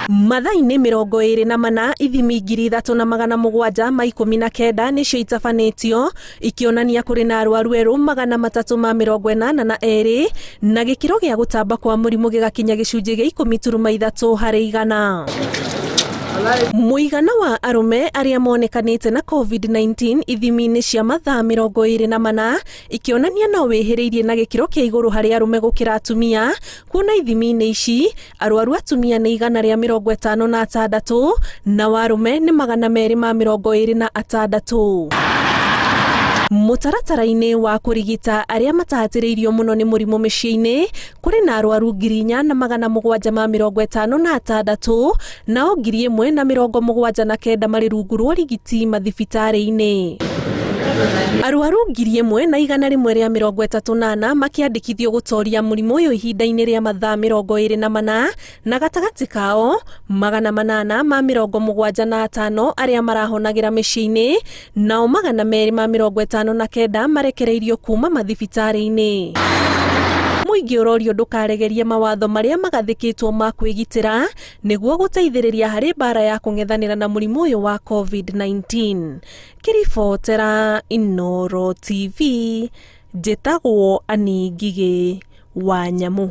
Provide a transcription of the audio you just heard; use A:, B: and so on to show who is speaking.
A: Mathaa-inĩ 24 ithimi 3719 nĩcio itabanĩtio ikĩonania kũrĩ na arwaru erũ 382 na gĩkĩro gĩa gũtamba kwa mũrimũ gĩgakinya gĩcunjĩ gĩa 10.3 harĩ igana. Mũigana wa arũme arĩa monekanĩte na COVID-19 ithimi-inĩ cia mathaa 24 ikĩonania no wĩhĩrĩirie na gĩkĩro kĩa igũrũ harĩ arũme gũkĩra atumia, kuona ithimi-inĩ ici arwaru atumia nĩ 156 na warũme nĩ 226. Mũtaratara-inĩ wa kũrigita arĩa matahatĩrĩirio mũno nĩ mũrimũ mĩciĩ-inĩ, kũrĩ na arwaru 4756 nao 1079 marĩ rungu rwa ũrigiti mathibitarĩ-inĩ. Arwaru 1134 makĩandĩkithio gũtoria mũrimũ ũyũ ihinda-inĩ rĩa mathaa 24 na gatagatĩ kao 875 arĩa marahonagĩra mĩciĩ-inĩ nao 259 marekereirio kuma mathibitarĩ-inĩ. Mũingĩ ũrorio ndũkaregerie mawatho marĩa magathĩkĩtwo ma kwĩgitĩra nĩguo gũteithĩrĩria harĩ mbara ya kũng'ethanĩra na mũrimũ ũyũ wa COVID-19. Ngĩribotera Inooro TV, njĩtagwo Annie Ngigĩ wa Nyamũ.